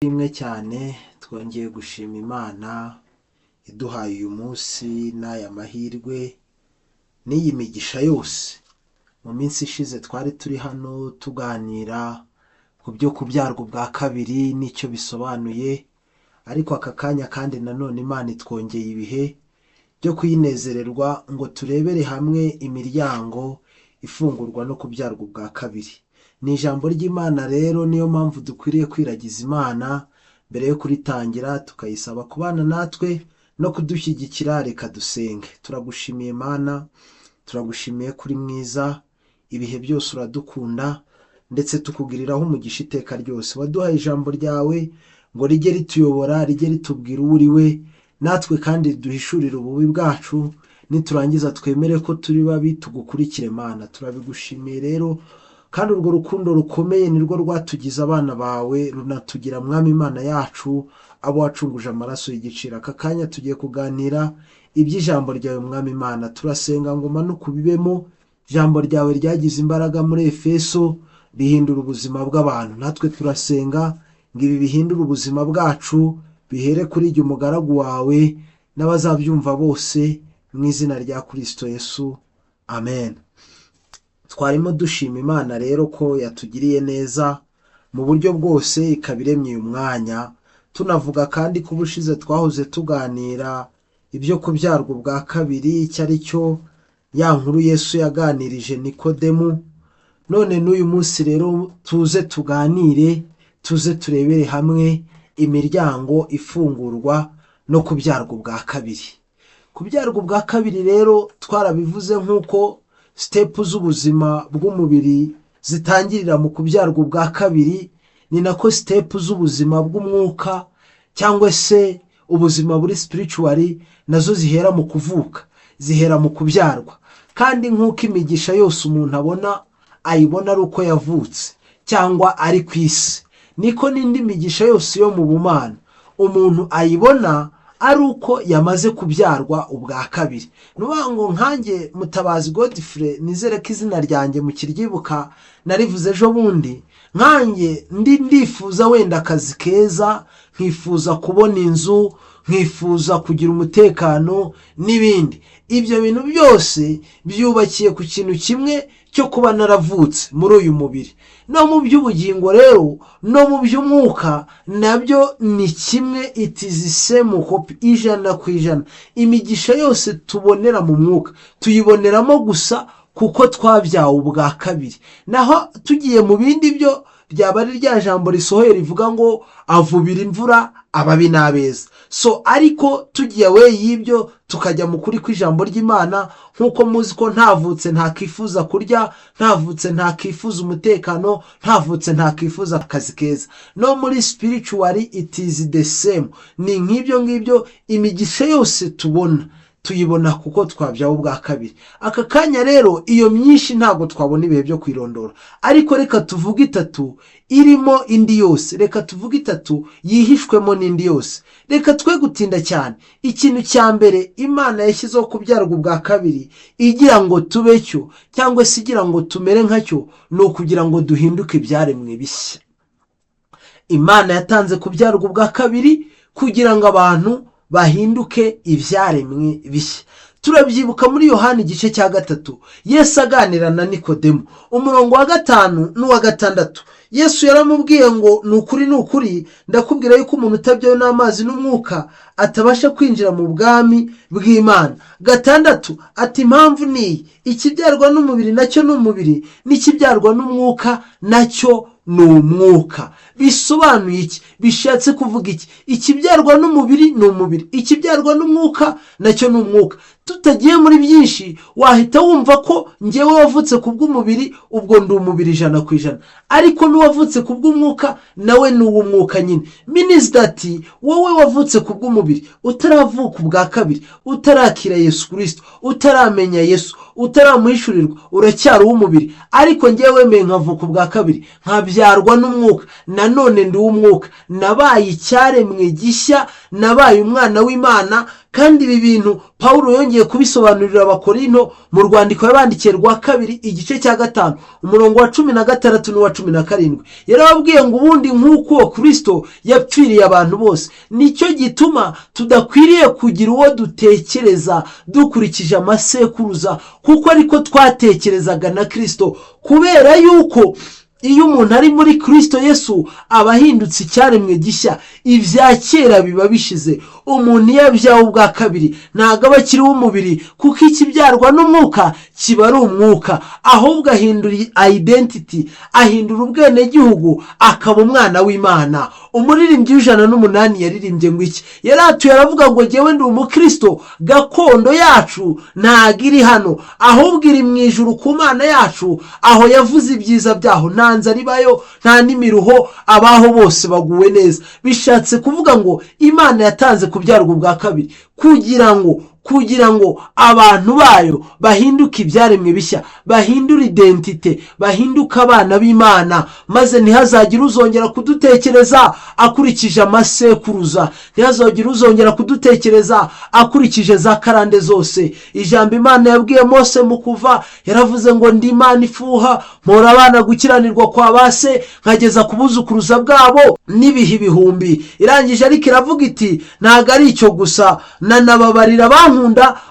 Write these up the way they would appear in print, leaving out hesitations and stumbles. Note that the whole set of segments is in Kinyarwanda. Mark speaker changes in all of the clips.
Speaker 1: Ishimwe cyane, twongeye gushima Imana iduhaye uyu munsi n'aya mahirwe n'iyi migisha yose. Mu minsi ishize twari turi hano tuganira ku byo kubyarwa ubwa kabiri n'icyo bisobanuye, ariko aka kanya kandi nanone Imana itwongeye ibihe byo kuyinezererwa ngo turebere hamwe imiryango ifungurwa no kubyarwa ubwa kabiri. Ni ijambo ry'Imana rero, niyo mpamvu dukwiriye kwiragiza Imana mbere yo kuritangira, tukayisaba kubana natwe no kudushyigikira. Reka dusenge. Turagushimiye Mana, turagushimiye kuri mwiza, ibihe byose uradukunda, ndetse tukugiriraho umugisha iteka ryose. Waduhaye ijambo ryawe ngo rijye rituyobora, rijye ritubwira uwo uri we, natwe kandi duhishurire ububi bwacu, niturangiza twemere ko turi babi tugukurikire Mana. Turabigushimiye rero, kandi urwo rukundo rukomeye nirwo rwatugize abana bawe, runatugira Mwami Imana yacu, abo wacunguje amaraso y'igiciro. Aka kanya tugiye kuganira iby'ijambo ryawe Mwami Imana, turasenga ngo umanuke ubibemo. Ijambo ryawe ryagize imbaraga muri Efeso, rihindura ubuzima bw'abantu. Natwe turasenga ngo ibi bihindure ubuzima bwacu, bihere kuri jye umugaragu wawe n'abazabyumva bose, mu izina rya Kristo Yesu, amen. Twarimo dushima Imana rero ko yatugiriye neza mu buryo bwose, ikaba iremye uyu mwanya. Tunavuga kandi ko ubushize twahoze tuganira ibyo kubyarwa ubwa kabiri icyo ari cyo, ya nkuru Yesu yaganirije Nikodemu. None n'uyu munsi rero tuze tuganire, tuze turebere hamwe imiryango ifungurwa no kubyarwa ubwa kabiri. Kubyarwa ubwa kabiri rero twarabivuze, nk'uko step z'ubuzima bw'umubiri zitangirira mu kubyarwa ubwa kabiri, ni nako step z'ubuzima bw'umwuka cyangwa se ubuzima buri spiritual nazo zihera mu kuvuka, zihera mu kubyarwa. Kandi nk'uko imigisha yose umuntu abona ayibona ari uko yavutse cyangwa ari ku isi, niko n'indi migisha yose yo mu bumana umuntu ayibona ari uko yamaze kubyarwa ubwa kabiri. Ni ukuvuga ngo nkanjye Mutabazi Godfrey, nizere ko izina ryanjye mukiryibuka, narivuze ejo bundi, nkanjye ndi ndifuza wenda akazi keza, nkifuza kubona inzu, nkifuza kugira umutekano n'ibindi. Ibyo bintu byose byubakiye ku kintu kimwe cyo kuba naravutse muri uyu mubiri. No mu by'ubugingo rero, no mu by'umwuka nabyo ni kimwe, it is same copy, 100%. Imigisha yose tubonera mu mwuka tuyiboneramo gusa kuko twabyawe ubwa kabiri. Naho tugiye mu bindi byo byaba ari rya jambo risohoye rivuga ngo avubira imvura ababi n'abeza. So ariko tugiye we y'ibyo, tukajya mu kuri kw'ijambo ry'Imana, nk'uko muzi ko ntavutse ntakifuza kurya, ntavutse ntakifuza umutekano, ntavutse ntakifuza akazi keza, no muri spiritually it is the same, ni nk'ibyo ngibyo. Imigisha yose tubona tuyibona kuko twabyawe ubwa kabiri. Aka kanya rero iyo myinshi ntabwo twabona ibihe byo kwirondora, ariko reka tuvuge itatu irimo indi yose, reka tuvuge itatu yihishwemo n'indi yose. Reka twe gutinda cyane. Ikintu cya mbere Imana yashyizeho kubyarwa ubwa kabiri igira ngo tube cyo, cyangwa se igira ngo tumere nka cyo, ni ukugira ngo duhinduke ibyaremwe bishya. Imana yatanze kubyarwa ubwa kabiri kugira ngo abantu bahinduke ibyaremwe bishya. Turabyibuka muri Yohani igice cya 3, Yesu aganira na Nikodemu, umurongo wa 5 n'uwa 6. Yesu yaramubwiye ngo: "Ni ukuri, ni ukuri, ndakubwira yuko umuntu utabyawe n'amazi n'umwuka atabasha kwinjira mu bwami bw'Imana." 6 ati: "Impamvu ni iyi: ikibyarwa n'umubiri nacyo ni umubiri, n'ikibyarwa n'umwuka nacyo ni umwuka." Bisobanuye iki? Bishatse kuvuga iki? Ikibyarwa n'umubiri ni umubiri, ikibyarwa n'umwuka nacyo ni umwuka. Tutagiye muri byinshi, wahita wumva ko ngewe wavutse ku bw'umubiri, ubwo ndi umubiri 100%, ariko n'uwavutse ku bw'umwuka nawe ni uw'umwuka nyine. Minisita ati: "Wowe wavutse ku bw'umubiri, utaravuka ubwa kabiri, utarakira Yesu Kirisito, utaramenya Yesu, utaramuhishurirwa, uracyari uw'umubiri. Ariko ngewe wemeye nkavuka ubwa kabiri, nkabyarwa n'umwuka, nanone ndi uw'umwuka, nabaye icyaremwe gishya, nabaye umwana w'Imana." Kandi ibi bintu Pawulo yongeye kubisobanurira Abakorinto mu rwandiko yabandikiye rwa kabiri, igice cya 5, umurongo wa 16 n'uwa 17. Yarababwiye ngo ubundi nk'uko Kristo yapfiriye abantu bose, nicyo gituma tudakwiriye kugira uwo dutekereza dukurikije amasekuruza, kuko ariko twatekerezaga na Kristo. Kubera yuko iyo umuntu ari muri Kristo Yesu aba ahindutse icyaremwe gishya, ibya kera biba bishize. Umuntu iyo abyawe ubwa kabiri ntabwo aba akiriho umubiri, kuko ikibyarwa n'umwuka kiba ari umwuka, ahubwo ahindura identity, ahindura ubwenegihugu, akaba umwana w'Imana. Umuririmbyi w'108 yaririmbye ngo iki? Yaratuye aravuga ngo ngewe ndi umukristo, gakondo yacu ntabwo iri hano, ahubwo iri mu ijuru ku Mana yacu. Aho yavuze ibyiza byaho, nta nzara ibayo, nta n'imiruho, abaho bose baguwe neza. Bishatse kuvuga ngo Imana yatanze kubyarwa ubwa kabiri kugira ngo abantu bayo bahinduke ibyaremwe bishya, bahindure identité, bahinduke abana b'Imana, maze ntihazagire uzongera kudutekereza akurikije amasekuruza, ntihazagire uzongera kudutekereza akurikije za karande zose. Ijambo Imana yabwiye Mose mu Kuva, yaravuze ngo ndi Imana ifuha, mpora abana gukiranirwa kwa ba se nkageza ku buzukuruza bwabo n'ibihe ibihumbi. Irangije ariko iravuga iti ntabwo ari icyo gusa, nanababarira bankunda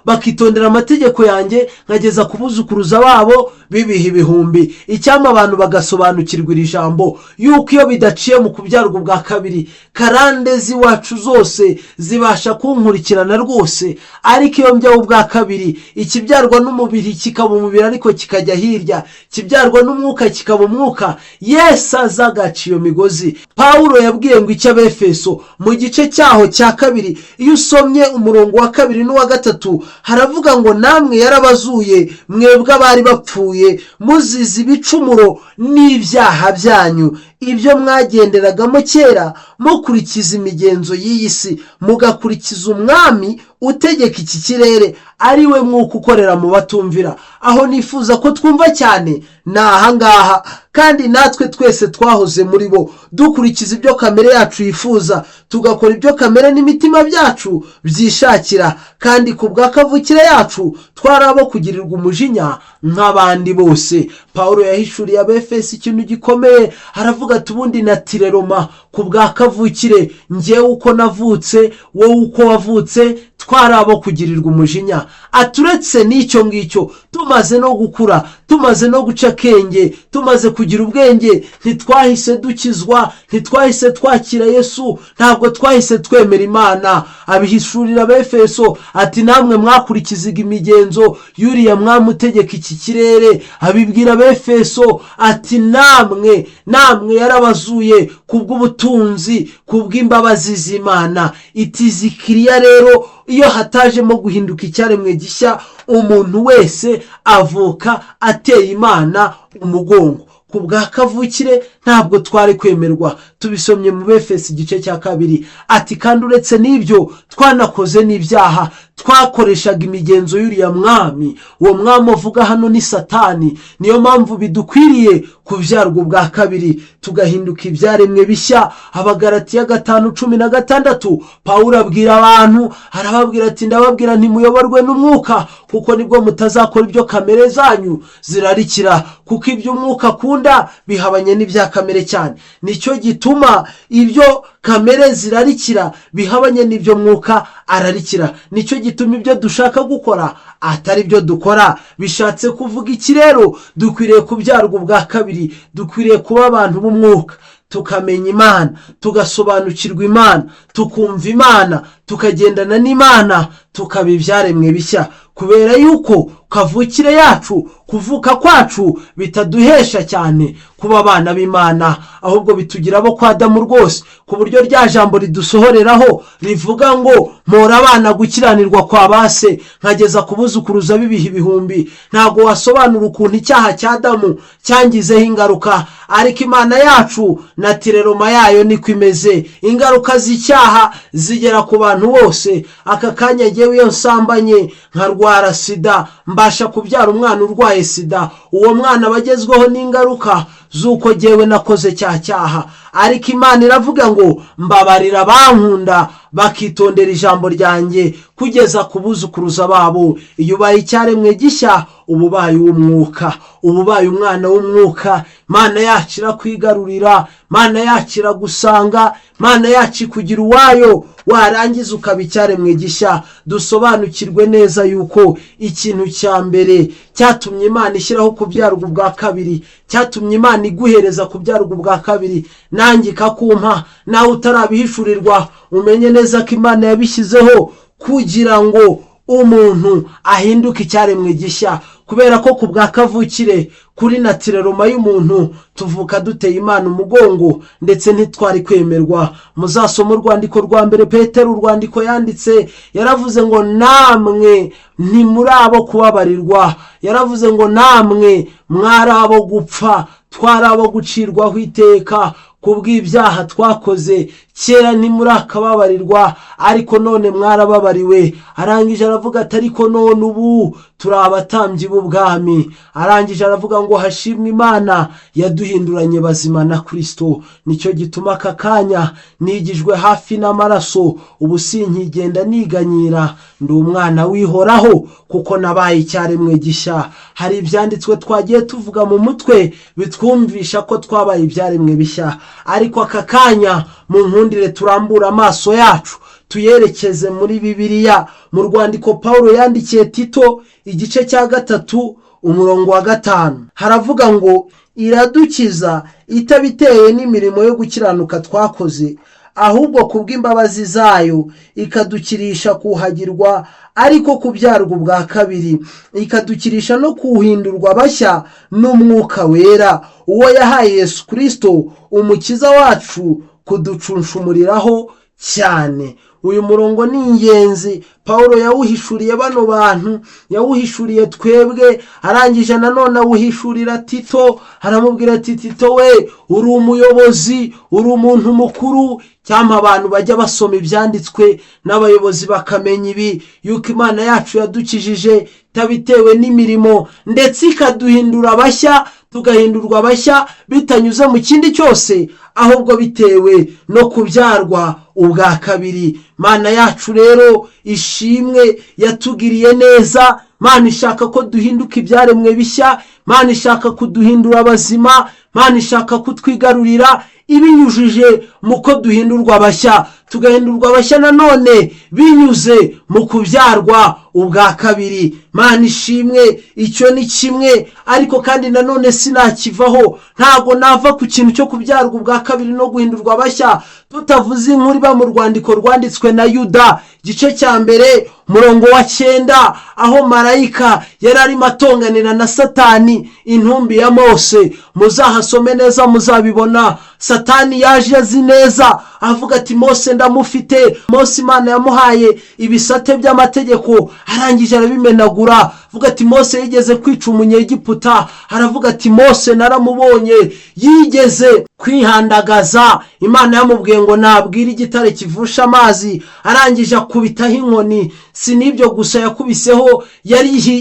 Speaker 1: bakitondera amategeko yanjye nkageza ku buzukuruza babo b'ibihe ibihumbi. Icyampa abantu bagasobanukirwa iri jambo, yuko iyo bidaciye mu kubyarwa ubwa kabiri, karande z'iwacu zose zibasha kunkurikirana rwose. Ariko iyo mbyawe ubwa kabiri, ikibyarwa n'umubiri kikaba umubiri ariko kikajya hirya, kibyarwa n'umwuka kikaba umwuka, Yesu aza agaca iyo migozi. Pawulo yabwiye ngo icyo Abefeso mu gice cyaho cya 2, iyo usomye umurongo wa 2 n'uwa 3, haravuga ngo namwe yarabazuye mwebwe abari bapfuye muzize ibicumuro n'ibyaha byanyu, ibyo mwagenderagamo kera mukurikiza imigenzo y'iyi si, mugakurikiza umwami utegeka iki kirere, ari we mwuka ukorera mu batumvira. Aho nifuza ko twumva cyane ni ahangaha. Kandi natwe twese twahoze muri bo, dukurikiza ibyo kamere yacu yifuza, tugakora ibyo kamere n'imitima byacu byishakira, kandi ku bwa kavukire yacu twari abo kugirirwa umujinya nk'abandi bose. Paul yahishuriye Abefesi ikintu gikomeye, aravuga ati ubundi naturellement, ku bwa kavukire, ngewe uko navutse, wowe uko wavutse, twari abo kugirirwa umujinya. Aturetse n'icyo ngicyo, tumaze no gukura, tumaze no guca akenge, tumaze kugira ubwenge, ntitwahise dukizwa, ntitwahise twakira Yesu, ntabwo twahise twemera Imana. Abihishurira Abefeso ati namwe mwakurikizaga imigenzo y'uriya mwami utegeka iki kirere. Abibwira Abefeso ati namwe yarabazuye kubw'ubutunzi, kubw'imbabazi z'Imana. Itizikiriya rero, iyo hatajemo guhinduka icyaremwe gishya, umuntu wese avuka ateye Imana umugongo. Ku bwa kavukire ntabwo twari kwemerwa. Tubisomye mu Befesi igice cya 2. Ati kandi uretse n'ibyo twanakoze n'ibyaha, twakoreshaga imigenzo y'uriya mwami. Uwo mwami avuga hano ni Satani. Niyo mpamvu bidukwiriye kubyarwa ubwa kabiri, tugahinduka ibyaremwe bishya. Abagaratiya 5:16, Pawulo abwira abantu, arababwira ati ndababwira ntimuyoborwe n'umwuka, kuko nibwo mutazakora ibyo kamere zanyu zirarikira, kuko ibyo umwuka akunda bihabanye n'ibya kamere cyane. Nicyo gituma ibyo kamere zirarikira bihabanye n'ibyo mwuka ararikira, nicyo gituma ibyo dushaka gukora atari byo dukora. Bishatse kuvuga iki rero? Dukwiriye kubyarwa ubwa kabiri, dukwiriye kuba abantu b'umwuka, tukamenya Imana, tugasobanukirwa Imana, tukumva Imana, tukagendana n'Imana, tukaba ibyaremwe bishya. Kubera yuko kavukire yacu, kuvuka kwacu bitaduhesha cyane kuba abana b'Imana, ahubwo bitugira abo kwa Adamu rwose, ku buryo rya jambo ridusohoreraho rivuga ngo mpora abana gukiranirwa kwa ba se nkageza ku buzukuruza b'ibihe ibihumbi. Ntabwo wasobanura ukuntu icyaha cya Adamu cyangizeho ingaruka, ariko Imana yacu naturellement yayo niko imeze. Ingaruka z'icyaha zigera ku bantu bose. Aka kanya ngewe iyo nsambanye nkarwara sida, mbasha kubyara umwana urwaye sida. Uwo mwana aba agezweho n'ingaruka z'uko ngewe nakoze cya cyaha. Ariko Imana iravuga ngo mbabarira bankunda. bakitondera ijambo ryanjye kugeza ku buzukuruza babo. Iyo ubaye icyaremwe gishya, uba ubaye uw'umwuka, uba ubaye umwana w'umwuka. Mana yacu irakwigarurira, Mana yacu iragusanga, Mana yacu ikugira uwayo, warangiza ukaba icyaremwe gishya. Dusobanukirwe neza yuko ikintu cya mbere cyatumye Imana ishyiraho kubyarwa ubwa kabiri, cyatumye Imana iguhereza kubyarwa ubwa kabiri, nanjye ikakumpa, nawe utarabihishurirwa, umenye neza ko Imana yabishyizeho kugira ngo umuntu ahinduke icyaremwe gishya. Kubera ko ku bwa kavukire, kuri natireroma y'umuntu, tuvuka duteye Imana umugongo, ndetse ntitwari kwemerwa. Muzasoma urwandiko rwa mbere Petero, urwandiko yanditse, yaravuze ngo namwe ntimuri abo kubabarirwa. Yaravuze ngo namwe mwari abo gupfa, twari abo gucirwaho iteka kubw'ibyaha twakoze kera, ntimurakababarirwa, ariko none mwarababariwe. Arangije aravuga ati ariko none ubu turi abatambyi b'ubwami. Arangije aravuga ngo hashimwe Imana yaduhinduranye bazima na Kristo. Nicyo gituma aka kanya nigijwe hafi n'amaraso, ubu sinkigenda niganyira, ndi umwana w'ihoraho kuko nabaye icyaremwe gishya. Hari ibyanditswe twagiye tuvuga mu mutwe bitwumvisha ko twabaye ibyaremwe bishya, ariko aka kanya mu nkundire turambura amaso yacu tuyerekeze muri Bibiliya, mu rwandiko Paul yandikiye Tito, igice cya 3, umurongo wa 5, haravuga ngo iradukiza itabiteye n'imirimo yo gukiranuka twakoze, ahubwo kubw'imbabazi zayo ikadukirisha kuhagirwa, ariko kubyarwa ubwa kabiri, ikadukirisha no kuhindurwa bashya n'Umwuka Wera, uwo yahaye Yesu Kirisito Umukiza wacu kuducunshumuriraho cyane. Uyu murongo ni ingenzi. Paul yawuhishuriye bano bantu, yawuhishuriye twebwe, arangije nanone awuhishurira Tito. Aramubwira ati Tito we, uri umuyobozi, uri umuntu mukuru. Cyangwa abantu bajya basoma ibyanditswe n'abayobozi bakamenya ibi, yuko Imana yacu yadukijije itabitewe n'imirimo, ndetse ikaduhindura bashya, tugahindurwa bashya bitanyuze mu kindi cyose, ahubwo bitewe no kubyarwa ubwa kabiri. Mana yacu rero ishimwe, yatugiriye neza. Mana ishaka ko duhinduka ibyaremwe bishya, Mana ishaka kuduhindura abazima, Mana ishaka kutwigarurira ibinyujije mu ko duhindurwa bashya, tugahindurwa bashya nanone binyuze mu kubyarwa ubwa kabiri. Mana ishimwe. Icyo ni kimwe, ariko kandi nanone sinakivaho, ntabwo nava ku kintu cyo kubyarwa ubwa kabiri no guhindurwa bashya tutavuze inkuru iba mu rwandiko rwanditswe na Yuda, igice cya 1, umurongo wa 9, aho marayika yari arimo atonganira na Satani intumbi ya Mose. Muzahasome neza muzabibona. Satani yaje azi neza, avuga ati Mose ndamufite. Mose Imana yamuhaye ibisate by'amategeko, arangije arabimenagura, avuga ati Mose yigeze kwica umunyegiputa. Aravuga ati Mose naramubonye yigeze kwihandagaza, Imana yamubwiye ngo nabwire igitare kivusha amazi, arangije akubitaho inkoni. Si n'ibyo gusa yakubiseho,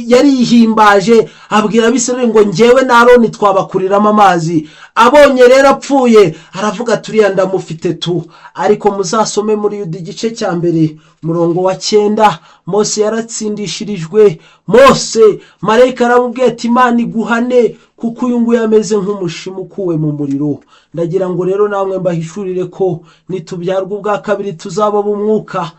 Speaker 1: yarihimbaje abwira Abisirayeli ngo ngewe na Aroni twabakuriramo amazi. Abonye rero apfuye, aravuga turiya ndamufite tu. Ariko muzasome muri Yuda igice cya 1, umurongo wa 9, Mose yaratsindishirijwe. Mose marayika aramubwiye ati Imana iguhane kuko uyu nguyu ameze nk'umushimu ukuwe mu muriro. Ndagira ngo rero namwe mbahishurire ko nitubyarwa ubwa kabiri tuzaba b'umwuka,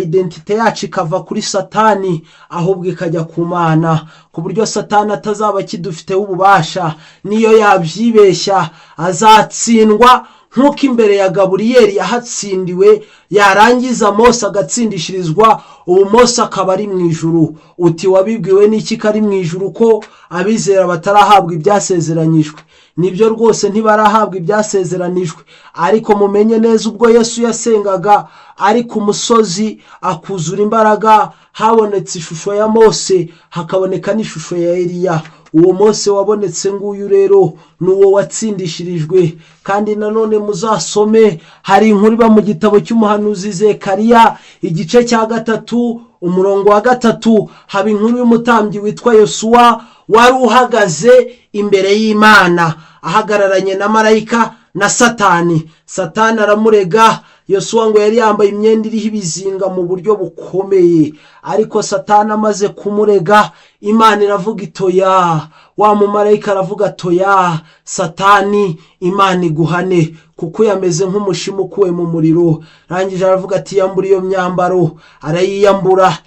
Speaker 1: identite yacu ikava kuri Satani ahubwo ikajya ku Mana, ku buryo Satani atazaba akidufiteho ububasha. Niyo yabyibeshya azatsindwa nk'uko imbere ya Gaburiyeli yahatsindiwe, yarangiza Mose agatsindishirizwa. Ubu Mose akaba ari mu ijuru. Uti wabibwiwe n'iki ko ari mu ijuru, ko abizera batarahabwa ibyasezeranyijwe? Nibyo rwose, ntibarahabwa ibyasezeranijwe, ariko mumenye neza ubwo Yesu yasengaga ari ku musozi akuzura imbaraga, habonetse ishusho ya Mose, hakaboneka n'ishusho ya Eliya. Uwo Mose wabonetse nguyu rero ni uwo watsindishirijwe. Kandi nanone muzasome, hari inkuru iba mu gitabo cy'umuhanuzi Zekariya, igice cya 3, umurongo wa 3, haba inkuru y'umutambyi witwa Yosuwa wari uhagaze imbere y'Imana ahagararanye na marayika na Satani. Satani aramurega. Yosuwa ngo yari yambaye imyenda iriho ibizinga mu buryo bukomeye, ariko Satani amaze kumurega, Imana iravuga itoya. Wa mumarayika aravuga atoya, Satani, Imana iguhane kuko yameze nk'umushimu ukuwe mu muriro. Arangije aravuga ati yambura iyo myambaro, arayiyambura,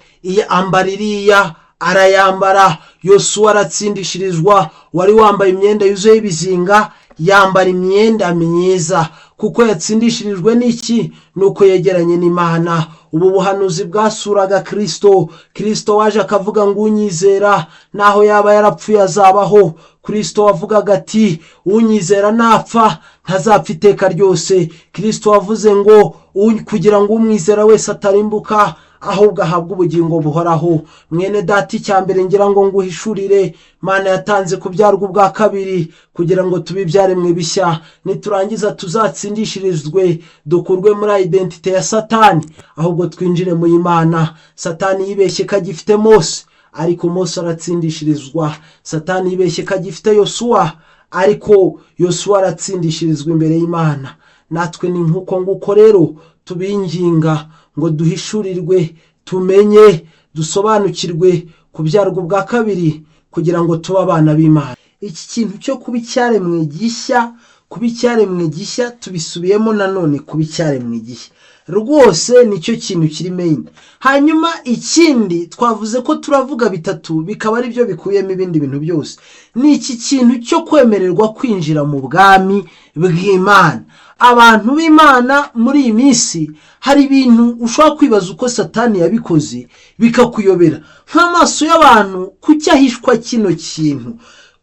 Speaker 1: ambara iriya, arayambara. Yosuwa aratsindishirizwa, wari wambaye imyenda yuzuye ibizinga yambara imyenda myiza, kuko yatsindishirijwe n'iki? Nuko yegeranye n'Imana. Ubu buhanuzi bwasuraga Kristo. Kristo waje akavuga ngo unyizera naho yaba yarapfuye azabaho. Kristo wavugaga ati unyizera napfa ntazapfa iteka ryose. Kristo wavuze ngo kugira ngo umwizera wese atarimbuka ahubwo ahabwe ubugingo buhoraho. Mwene data, icya mbere ngira ngo nguhishurire, Imana yatanze kubyarwa ubwa kabiri kugira ngo tube ibyaremwe bishya, niturangiza tuzatsindishirizwe, dukurwe muri identité ya Satani, ahubwo twinjire mu Imana. Satani yibeshye ko agifite Mose, ariko Mose aratsindishirizwa. Satani yibeshye ko agifite Yosuwa, ariko Yosuwa aratsindishirizwa imbere y'Imana. Natwe ni nk'uko nguko rero tubinginga ngo duhishurirwe, tumenye, dusobanukirwe kubyarwa ubwa kabiri kugira ngo tube abana b'Imana. Iki kintu cyo kuba icyaremwe gishya, kuba icyaremwe gishya, tubisubiyemo nanone, kuba icyaremwe gishya rwose nicyo kintu kiri main. Hanyuma ikindi twavuze ko turavuga bitatu, bikaba ari byo bikubiyemo ibindi bintu byose, ni iki kintu cyo kwemererwa kwinjira mu bwami bw'Imana. Abantu b'Imana, muri iyi minsi hari ibintu ushobora kwibaza uko Satani yabikoze bikakuyobera nk'amaso y'abantu. Kuki ahishwa kino kintu?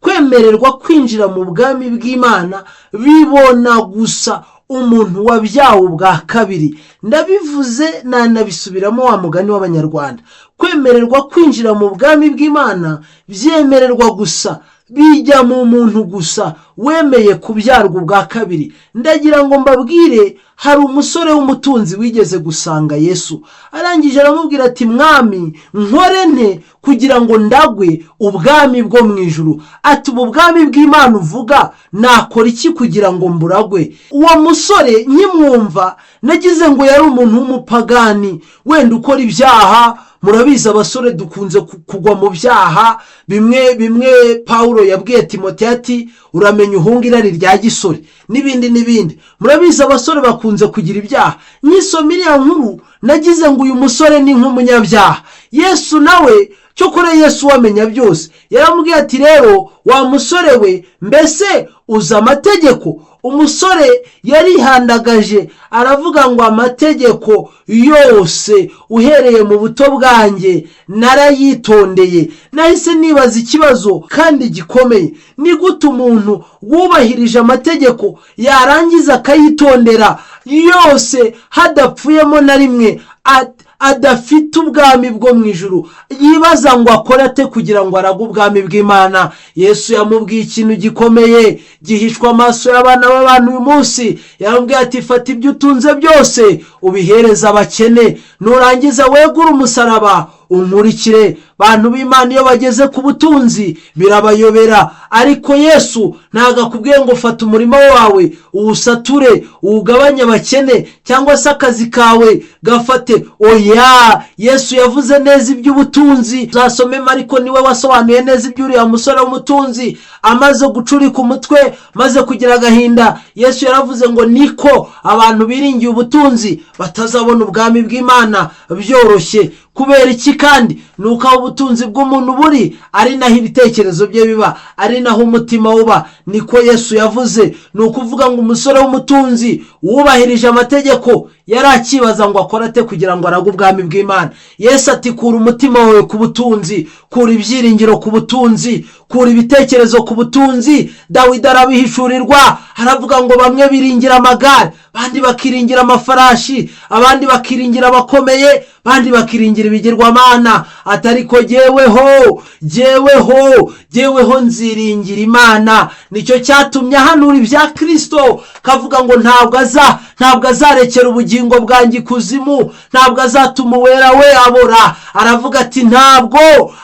Speaker 1: Kwemererwa kwinjira mu bwami bw'Imana bibona gusa umuntu wabyawe ubwa kabiri. Ndabivuze nanabisubiramo wa mugani w'Abanyarwanda: kwemererwa kwinjira mu bwami bw'Imana byemererwa gusa, bijya mu muntu gusa wemeye kubyarwa ubwa kabiri. Ndagira ngo mbabwire, hari umusore w'umutunzi wigeze gusanga Yesu, arangije aramubwira ati: "Mwami, nkore nte kugira ngo ndagwe ubwami bwo mu ijuru?" Ati: "Ubu bwami bw'Imana uvuga, nakora iki kugira ngo mburagwe?" Uwo musore nkimwumva nagize ngo yari umuntu w'umupagani wenda ukora ibyaha. Murabizi, abasore dukunze kugwa mu byaha bimwe bimwe. Paul yabwiye Timote ati: "Uramenya uhunga irari rya gisore," n'ibindi n'ibindi. Murabizi, abasore bakunze kugira ibyaha. Nkisoma iriya nkuru nagize ngo uyu musore ni nk'umunyabyaha. Yesu nawe, cyokora Yesu wamenya byose, yaramubwiye ati: "Rero wa musore we, mbese uzi amategeko?" Umusore yarihandagaje aravuga ngo: "Amategeko yose uhereye mu buto bwanjye narayitondeye." Nahise nibaza ikibazo kandi gikomeye: ni gute umuntu wubahirije amategeko yarangiza akayitondera yose hadapfuyemo na rimwe adafite ubwami bwo mu ijuru? Yibaza ngo akore ate kugira ngo arage ubwami bw'Imana? Yesu yamubwiye ikintu gikomeye gihishwa amaso y'abana b'abantu uyu munsi. Yamubwiye ati: "Fata ibyo utunze byose ubihereze abakene, nurangiza wegure umusaraba unkurikire." Bantu b'Imana, iyo bageze ku butunzi birabayobera, ariko Yesu ntabwo akubwiye ngo fata umurima wawe uwusature uwugabanye abakene, cyangwa se akazi kawe gafate. Oya, Yesu yavuze neza iby'ubutunzi. Uzasome Mariko, niwe wasobanuye neza iby'uriya musore w'umutunzi. Amaze gucurika umutwe, maze kugira agahinda, Yesu yaravuze ngo niko abantu biringiye ubutunzi batazabona ubwami bw'Imana byoroshye. Kubera iki? Kandi ni uko aho ubutunzi bw'umuntu buri ari naho ibitekerezo bye biba, ari naho umutima uba. Niko Yesu yavuze. Ni ukuvuga ngo umusore w'umutunzi wubahirije amategeko yari akibaza ngo akore ate kugira ngo arage ubwami bw'Imana. Yesu ati: "Kura umutima wawe ku butunzi, kura ibyiringiro ku butunzi, kura ibitekerezo ku butunzi." Dawidi arabihishurirwa, aravuga ngo bamwe biringira amagare, abandi bakiringira amafarashi, abandi bakiringira abakomeye, abandi bakiringira ibigirwamana. Ati: "Ariko jyeweho, jyeweho, jyeweho nziringira Imana." Nicyo cyatumye ahanura ibya Kirisito, kavuga ngo ntabwo azarekera ubugingo bwanjye ikuzimu, ntabwo azatuma uwera we abora. Aravuga ati: "Ntabwo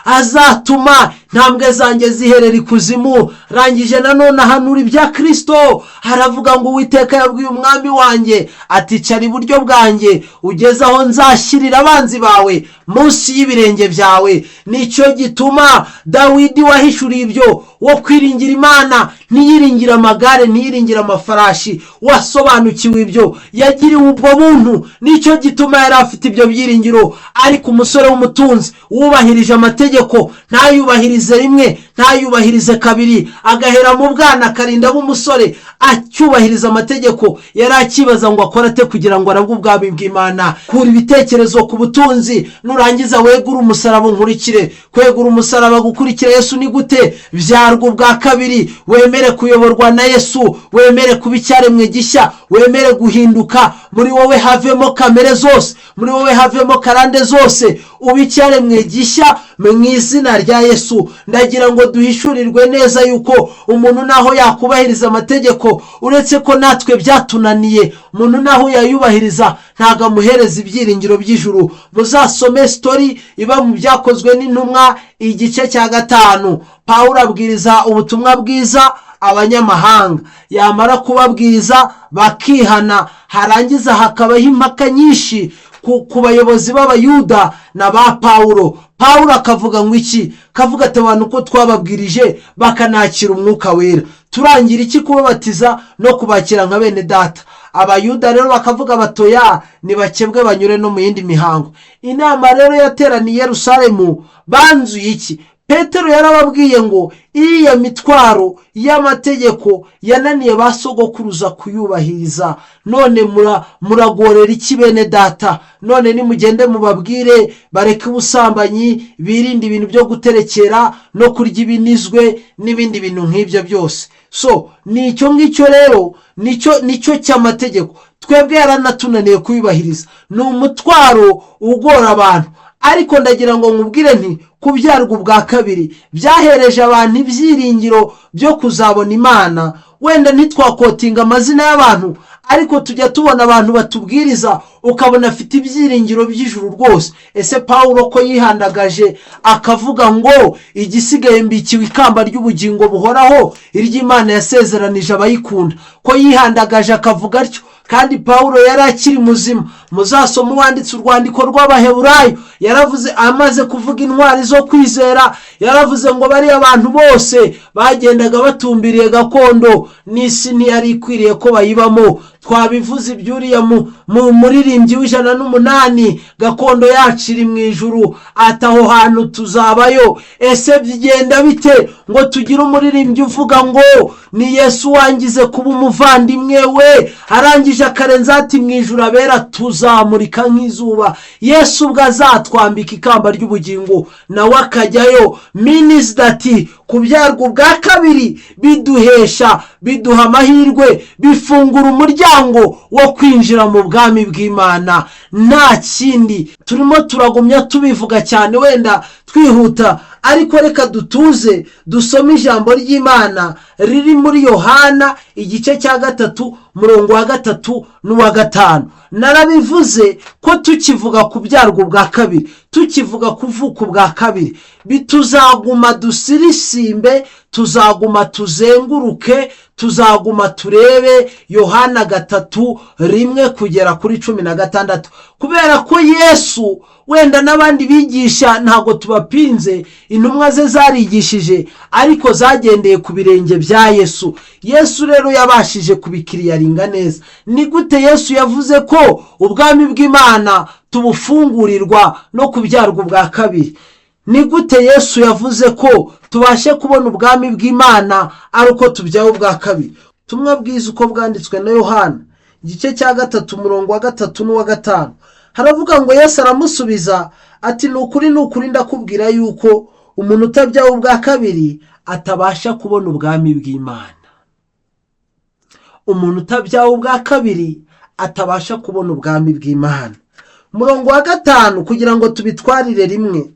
Speaker 1: azatuma Ntambwe zanjye ziherera ikuzimu. Rangije nanone ahanura ibya Kirisito, haravuga ngo Uwiteka yabwiye umwami wanjye ati icara iburyo bwanjye ugeze aho nzashyirira abanzi bawe munsi y'ibirenge byawe. Nicyo gituma Dawidi wahishuriye ibyo, wo kwiringira Imana, ntiyiringire amagare, ntiyiringire amafarashi, wasobanukiwe ibyo, yagiriwe ubwo buntu, nicyo gituma yari afite ibyo byiringiro. Ariko umusore w'umutunzi wubahirije amategeko, ntayubahirize rimwe, ntayubahirize kabiri, agahera mu bwana akarinda umusore acyubahiriza amategeko, yari akibaza ngo akore ate kugira ngo arabwe ubwami bw'Imana. Kura ibitekerezo ku butunzi, nurangiza wegure umusaraba unkurikire. Kwegura umusaraba, gukurikira Yesu ni gute? Byarwa ubwa kabiri, wemere kuyoborwa na Yesu, wemere kuba icyaremwe gishya, wemere guhinduka, muri wowe havemo kamere zose, muri wowe havemo karande zose, uba icyaremwe gishya mu izina rya Yesu. Ndagira ngo duhishurirwe neza yuko umuntu naho yakubahiriza amategeko, uretse ko natwe byatunaniye, umuntu naho yayubahiriza ntabwo amuhereza ibyiringiro by'ijuru. Muzasome story iba mu Byakozwe n'Intumwa igice cya 5. Pawulo abwiriza ubutumwa bwiza abanyamahanga, yamara kubabwiriza bakihana, harangiza hakabaho impaka nyinshi ku bayobozi b'Abayuda na ba Pawulo. Pawulo akavuga ngo iki? Kavuga ati abantu ko twababwirije bakanakira Umwuka Wera, turangira iki kubabatiza no kubakira nka bene data? Abayuda rero bakavuga batoya, ntibakebwe banyure no mu yindi mihango. Inama rero yateraniye i Yerusalemu banzuye iki? Petero yarababwiye ngo iriya mitwaro y'amategeko yananiye ba sogokuruza kuyubahiriza, none muragorera iki bene data? None nimugende mubabwire bareke ubusambanyi, birinde ibintu byo guterekera no kurya ibinizwe n'ibindi bintu nk'ibyo byose. So ni icyo ngicyo rero, nicyo cy'amategeko. Twebwe yaranatunaniye kuyubahiriza, ni umutwaro ugora abantu. Ariko ndagira ngo nkubwire nti kubyarwa ubwa kabiri byahereje abantu ibyiringiro byo kuzabona Imana. Wenda ntitwaquotinga amazina y'abantu, ariko tujya tubona abantu batubwiriza, ukabona afite ibyiringiro by'ijuru rwose. Ese Paul ko yihandagaje akavuga ngo igisigaye mbikiwe ikamba ry'ubugingo buhoraho, iry'Imana yasezeranije abayikunda, ko yihandagaje akavuga atyo, kandi Paul yari akiri muzima? Muzasoma uwanditse urwandiko rw'Abaheburayo, yaravuze, amaze kuvuga intwari zo kwizera, yaravuze ngo bariya bantu bose bagendaga batumbiriye gakondo, n'isi ntiyari ikwiriye ko bayibamo. Twabivuze iby'uriya muririmbyi w'108, gakondo yacu iri mu ijuru, ati aho hantu tuzabayo. Ese bigenda bite ngo tugire umuririmbyi uvuga ngo ni Yesu wangize kuba umuvandimwe we, arangije akarenza ati mu ijuru abera tuzamurika nk'izuba, Yesu ubwo azatwambika ikamba ry'ubugingo nawe akajyayo? Means that kubyarwa ubwa kabiri biduhesha, biduha amahirwe, bifungura umuryango wo kwinjira mu bwami bw'Imana. Nta kindi turimo turagumya tubivuga cyane, wenda twihuta, ariko reka dutuze dusome ijambo ry'Imana riri muri Yohana igice cya 3, murongo wa 3 n'uwa 5. Narabivuze ko tukivuga kubyarwa ubwa kabiri, tukivuga kuvuka ubwa kabiri, tuzaguma dusirisimbe, tuzaguma tuzenguruke, tuzaguma turebe Yohana 3, 1 kugera kuri 16, kubera ko Yesu wenda n'abandi bigisha ntabwo tubapinze, intumwa ze zarigishije, ariko zagendeye ku birenge bya Yesu. Yesu rero yabashije kubiclearinga neza. Ni gute Yesu yavuze ko ubwami bw'Imana tubufungurirwa no kubyarwa ubwa kabiri? Ni gute Yesu yavuze ko tubashe kubona ubwami bw'Imana ari uko tubyawe ubwa kabiri? Ubutumwa bwiza uko bwanditswe na Yohana igice cya 3, umurongo wa 3 n'uwa 5, haravuga ngo Yesu aramusubiza ati ni ukuri, ni ukuri, ndakubwira yuko umuntu utabyawe ubwa kabiri atabasha kubona ubwami bw'Imana. Umuntu utabyawe ubwa kabiri atabasha kubona ubwami bw'Imana. Umurongo wa 5, kugira ngo tubitwarire rimwe,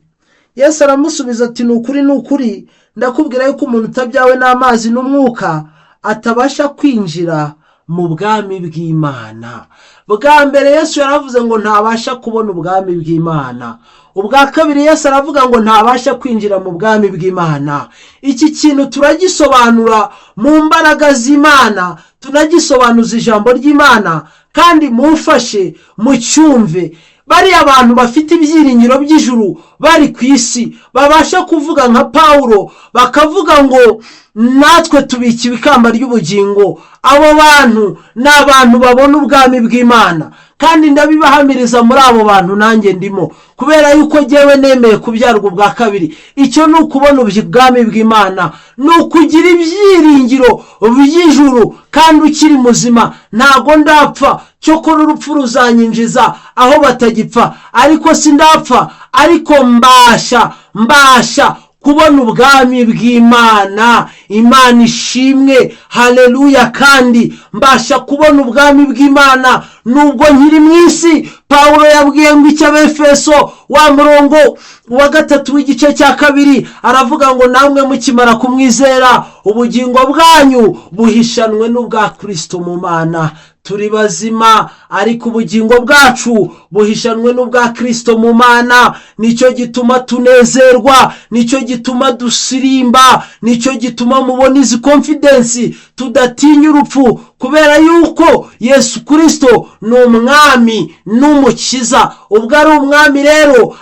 Speaker 1: Yesu aramusubiza ati ni ukuri, ni ukuri, ndakubwira yuko umuntu utabyawe n'amazi n'umwuka atabasha kwinjira mu bwami bw'Imana. Bwa mbere Yesu yaravuze ngo ntabasha kubona ubwami bw'Imana. Ubwa kabiri Yesu aravuga ngo ntabasha kwinjira mu bwami bw'Imana. Iki kintu turagisobanura mu mbaraga z'Imana, tunagisobanuza ijambo ry'Imana, kandi mumfashe mucyumve. Bariya abantu bafite ibyiringiro by'ijuru bari ku isi babasha kuvuga nka Pawulo, bakavuga ngo natwe tubikiwe ikamba ry'ubugingo. Abo bantu ni abantu babona ubwami bw'Imana, kandi ndabibahamiriza muri abo bantu nanjye ndimo, kubera yuko jyewe nemeye kubyarwa ubwa kabiri. Icyo ni ukubona ubwami bw'Imana, ni ukugira ibyiringiro by'ijuru kandi ukiri muzima. Ntago ndapfa, cyokora urupfu ruzanyinjiza aho batagipfa, ariko sindapfa, ariko mbasha kubona ubwami bw'Imana. Imana ishimwe, haleluya. Kandi mbasha kubona ubwami bw'Imana nubwo nkiri mu isi. Pawulo yabwiye ngo icyo Abefeso, wa murongo wa 3 w'igice cya 2, aravuga ngo namwe mukimara kumwizera ubugingo bwanyu buhishanwe n'ubwa Kristo mu Mana. Turi bazima, ariko ubugingo bwacu buhishanwe n'ubwa Kristo mu Mana. Nicyo gituma tunezerwa, nicyo gituma dusirimba, nicyo gituma mubona izi confidence, tudatinya urupfu, kubera yuko Yesu Kristo ni umwami n'umukiza. Ubwo ari umwami rero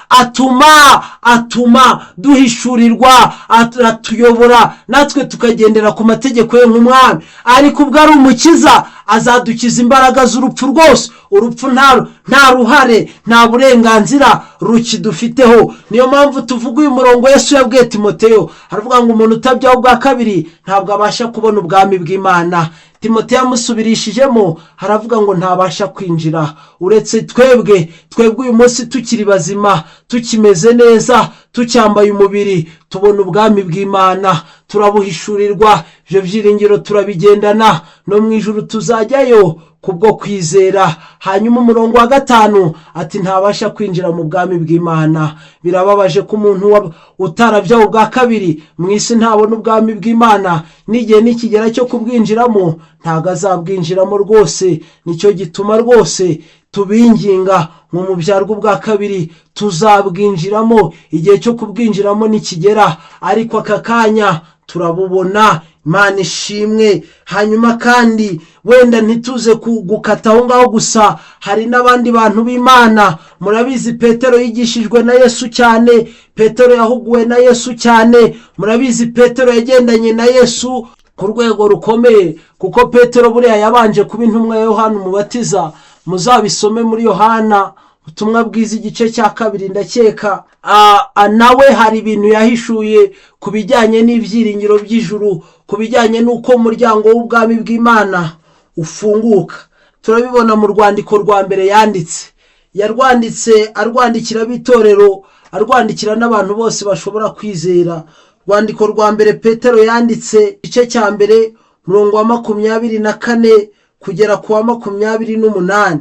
Speaker 1: atuma duhishurirwa, aratuyobora, natwe tukagendera ku mategeko ye nk'umwami. Ariko ubwo ari umukiza azadukiza imbaraga z'urupfu rwose. Urupfu nta ruhare, nta burenganzira rukidufiteho. Niyo mpamvu tuvuga uyu murongo Yesu yabwiye Timoteyo, aravuga ngo umuntu utabyaho ubwa kabiri ntabwo abasha kubona ubwami bw'Imana. Timoteyo amusubirishijemo haravuga ngo ntabasha kwinjira. Uretse twebwe uyu munsi tukiri bazima, tukimeze neza, tucyambaye umubiri, tubona ubwami bw'Imana, turabuhishurirwa. Ibyo byiringiro turabigendana, no mu ijuru tuzajyayo kubwo kwizera. Hanyuma umurongo wa 5 ati ntabasha kwinjira mu bwami bw'Imana. Birababaje ko umuntu utarabyawe ubwa kabiri mu isi ntabona ubwami bw'Imana, n'igihe nikigera cyo kubwinjiramo ntabwo azabwinjiramo rwose. Nicyo gituma rwose tubinginga mu mubyarwo ubwa kabiri, tuzabwinjiramo igihe cyo kubwinjiramo nikigera, ariko aka kanya turabubona. Imana ishimwe. Hanyuma kandi wenda ntituze gukata aho ngaho gusa, hari n'abandi bantu b'Imana. Murabizi Petero yigishijwe na Yesu cyane, Petero yahuguwe na Yesu cyane. Murabizi Petero yagendanye na Yesu ku rwego rukomeye, kuko Petero buriya yabanje kuba intumwa ya Yohana Umubatiza. Muzabisome muri Yohana ubutumwa bwiza igice cya 2 ndakeka. Nawe hari ibintu yahishuye ku bijyanye n'ibyiringiro by'ijuru, ku bijyanye n'uko umuryango w'ubwami bw'Imana ufunguka. Turabibona mu rwandiko rwa mbere yanditse, yarwanditse arwandikira ab'itorero, arwandikira n'abantu bose bashobora kwizera. Rwandiko rwa mbere Petero yanditse, igice cya 1, umurongo wa 24 kugera ku wa 28,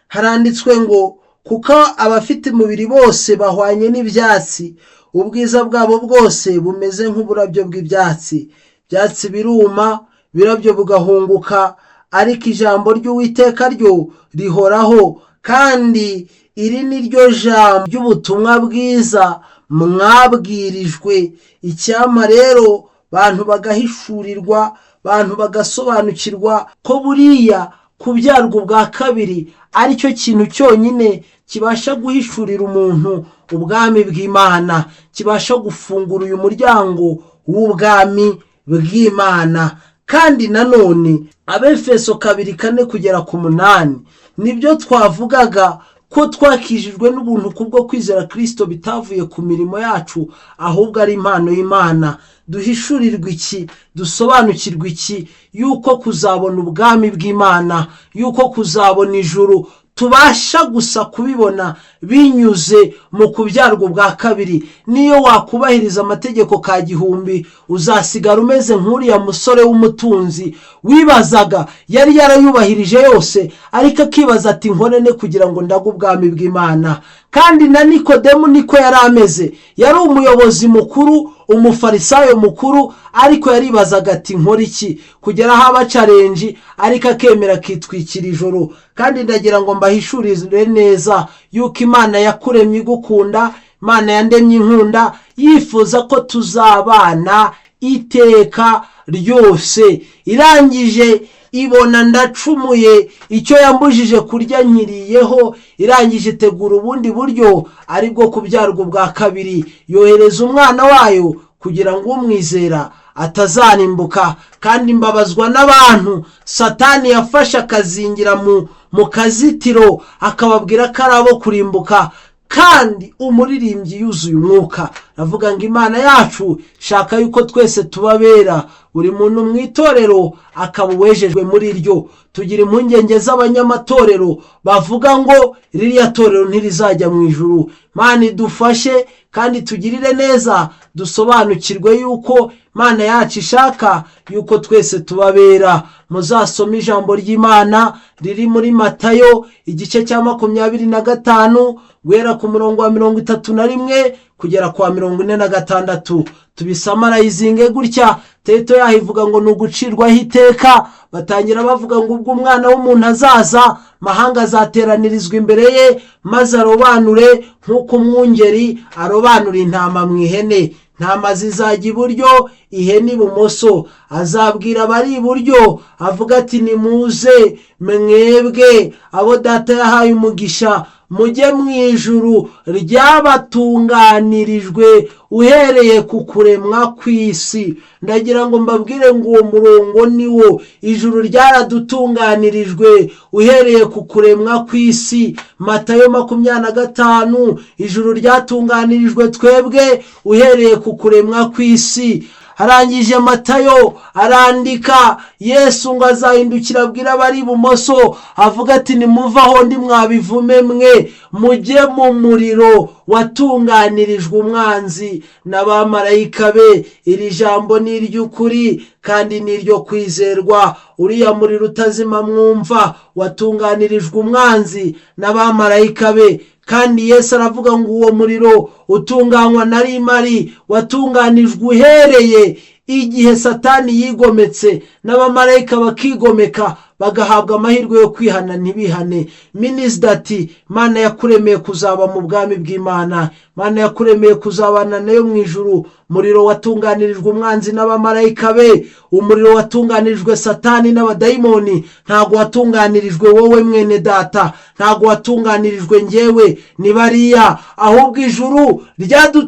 Speaker 1: haranditswe ngo kuko abafite umubiri bose bahwanye n'ibyatsi, ubwiza bwabo bwose bumeze nk'uburabyo bw'ibyatsi. Ibyatsi biruma, ibirabyo bugahunguka, ariko ijambo ry'Uwiteka ryo rihoraho. Kandi iri ni ryo jambo ry'ubutumwa bwiza mwabwirijwe. Icyampa rero bantu bagahishurirwa, bantu bagasobanukirwa ko buriya kubyarwa ubwa kabiri aricyo kintu cyonyine kibasha guhishurira umuntu ubwami bw'Imana, kibasha gufungura uyu muryango w'ubwami bw'Imana. Kandi nanone Abefeso 2:4 kugera ku 8, nibyo twavugaga ko twakijijwe n'ubuntu kubwo kwizera Kristo, bitavuye ku mirimo yacu, ahubwo ari impano y'Imana. Duhishurirwa iki? Dusobanukirwa iki? Yuko kuzabona ubwami bw'Imana, yuko kuzabona ijuru tubasha gusa kubibona binyuze mu kubyarwa ubwa kabiri. Niyo wakubahiriza amategeko ka gihumbi, uzasigara umeze nk'uriya musore w'umutunzi wibazaga, yari yarayubahirije yose, ariko akibaza ati nkorene kugira ngo ndage ubwami bw'Imana. Kandi na Nikodemu niko yari ameze, yari umuyobozi mukuru, Umufarisayo mukuru, ariko yaribazaga ati: "Nkora iki?" Kugera aho aba challenge, ariko akemera akitwikira ijoro. Kandi ndagira ngo mbahishurire neza yuko Imana yakuremye igukunda, Imana yandemye inkunda, yifuza ko tuzabana iteka ryose. Irangije ibona ndacumuye, icyo yambujije kurya nkiriyeho. Irangije itegura ubundi buryo, aribwo kubyarwa ubwa kabiri, yohereza umwana wayo kugira ngo umwizera atazarimbuka. Kandi mbabazwa n'abantu Satani yafashe akazingira mu kazitiro, akababwira ko ari abo kurimbuka. Kandi umuririmbyi yuzuye umwuka aravuga ngo Imana yacu shaka yuko twese tubabera, buri muntu mu itorero akaba uwejejwe muri ryo. Tugira impungenge z'abanyamatorero bavuga ngo ririya torero ntirizajya mu ijuru. Imana idufashe kandi tugirire neza, dusobanukirwe yuko Imana yacu ishaka yuko twese tubabera. Muzasome ijambo ry'Imana riri muri Matayo igice cya 25, guhera ku murongo wa 31 kugera kwa 46. Tubisummarizinge gutya: title yaho ivuga ngo ni ugucirwaho iteka. Batangira bavuga ngo ubwo Umwana w'umuntu azaza, mahanga azateranirizwa imbere ye, maze arobanure nk'uko umwungeri arobanura intama mu ihene. Intama zizajya iburyo, ihene ibumoso. Azabwira abari iburyo, avuga ati: "Nimuze mwebwe abo Data yahaye umugisha, mujye mu ijuru ryabatunganirijwe uhereye ku kuremwa kw'isi." Ndagira ngo mbabwire ngo uwo murongo ni wo: ijuru ryaradutunganirijwe uhereye ku kuremwa kw'isi. Matayo 25. Ijuru ryatunganirijwe twebwe uhereye ku kuremwa kw'isi. Arangije Matayo arandika, Yesu ngo azahindukira abwira abari ibumoso, avuga ati: "Nimuvaho ndi mwabivume mwe, mujye mu muriro watunganirijwe umwanzi n'abamarayika be. Iri jambo ni iry'ukuri kandi ni iryo kwizerwa." Uriya muriro utazima mwumva watunganirijwe umwanzi n'abamarayika be. Kandi Yesu aravuga ngo uwo muriro utunganywa na rimari, watunganijwe uhereye igihe Satani yigometse n'abamarayika bakigomeka, bagahabwa amahirwe yo kwihana ntibihane. Minisita ati: "Mana yakuremeye kuzaba mu bwami bw'Imana, Mana yakuremeye kuzabana nayo mu ijuru." Umuriro watunganirijwe umwanzi n'abamarayika be, umuriro watunganirijwe Satani n'abadayimoni, ntabwo watunganirijwe wowe mwene Data, ntabwo watunganirijwe ngewe, ni bariya. Ahubwo ijuru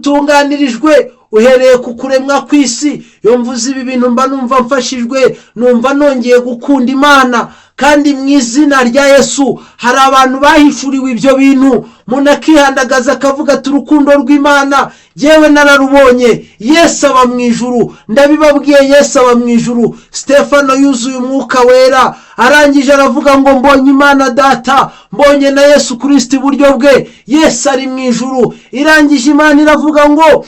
Speaker 1: ryadutunganirijwe uhereye ku kuremwa kw'isi. Iyo mvuze ibi bintu mba numva mfashijwe, numva nongeye gukunda Imana. Kandi mu izina rya Yesu, hari abantu bahishuriwe ibyo bintu, umuntu akihandagaza akavuga ati: "Urukundo rw'Imana yewe nararubonye, Yesu aba mu ijuru." Ndabibabwiye, Yesu aba mu ijuru. Stefano yuzuye Umwuka Wera, arangije aravuga ngo: "Mbonye Imana Data, mbonye na Yesu Kirisiti iburyo bwe." Yesu ari mu ijuru. Irangije Imana iravuga ngo